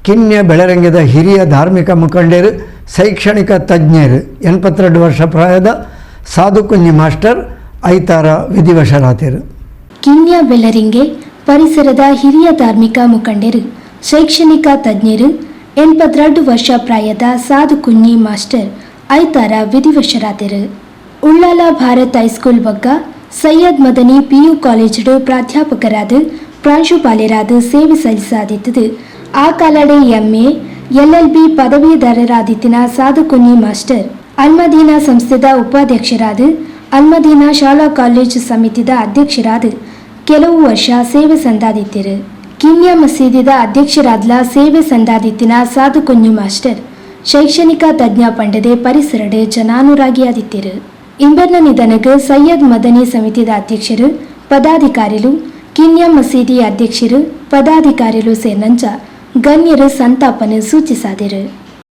ಕಿನ್ಯ ಬೆಳರಂಗಿದ ಹಿರಿಯ ಧಾರ್ಮಿಕ ಮುಖಂಡೆರು, ಶೈಕ್ಷಣಿಕ ತಜ್ಞರು, 82 ವರ್ಷ ಪ್ರಾಯದ ಸಾಧುಕುಂಜಿ ಮಾಸ್ಟರ್ ಐತಾರ ವಿಧಿವಶರಾತೆರು. ಕಿನ್ಯ ಬೆಳ್ಳರಿಂಗೆ ಪರಿಸರದ ಹಿರಿಯ ಧಾರ್ಮಿಕ ಮುಖಂಡರು, ಶೈಕ್ಷಣಿಕ ತಜ್ಞರು, 82 ವರ್ಷ ಪ್ರಾಯದ ಸಾಧು ಕುഞ്ഞಿ ಮಾಸ್ಟರ್ ಐತಾರ ವಿಧಿವಶರಾತೆರು. ಉಳ್ಳಾಲ ಭಾರತ್ ಹೈಸ್ಕೂಲ್ ಬೊಕ್ಕ ಸೈಯದ್ ಮದನಿ ಪಿಯು ಕಾಲೇಜ್ಡ್ ಪ್ರಾಧ್ಯಾಪಕರಾದ, ಪ್ರಾಂಶುಪಾಲರಾದ ಸೇವೆ ಸಲ್ಲಿಸಾದಿತ್ತದು. ಆ ಕಾಲಡೆ ಎಂಎ, ಎಲ್ಎಲ್ಬಿ ಪದವೀಧರರಾದಿತ್ತಿನ ಸಾಧು ಕುഞ്ഞಿ ಮಾಸ್ಟರ್ ಅಲ್ಮದೀನಾ ಸಂಸ್ಥೆದ ಉಪಾಧ್ಯಕ್ಷರಾದ, ಅಲ್ಮದೀನಾ ಶಾಲಾ ಕಾಲೇಜು ಸಮಿತಿದ ಅಧ್ಯಕ್ಷರಾದ ಕೆಲವು ವರ್ಷ ಸೇವೆ ಸಂದಾದಿತ್ತಿರು. ಕಿನ್ಯ ಮಸೀದಿದ ಅಧ್ಯಕ್ಷರಾದ್ಲ ಸೇವೆ ಸಂದಾದಿತ್ತಿನ ಸಾಧು ಕುഞ്ഞು ಮಾಸ್ಟರ್ ಶೈಕ್ಷಣಿಕ ತಜ್ಞ ಪಂಡದೆ ಪರಿಸರಡೆ ಜನಾನುರಾಗಿಯಾದಿತ್ತಿರು. ಇಂಬರ್ನ ನಿಧನಕ್ಕೆ ಸೈಯದ್ ಮದನಿ ಸಮಿತಿದ ಅಧ್ಯಕ್ಷರು, ಪದಾಧಿಕಾರಿಲು, ಕಿನ್ಯ ಮಸೀದಿ ಅಧ್ಯಕ್ಷರು, ಪದಾಧಿಕಾರಿಲು ಸೇರ್ನಂಚ ಗಣ್ಯರು ಸಂತಾಪನೆ ಸೂಚಿಸಾದಿರು.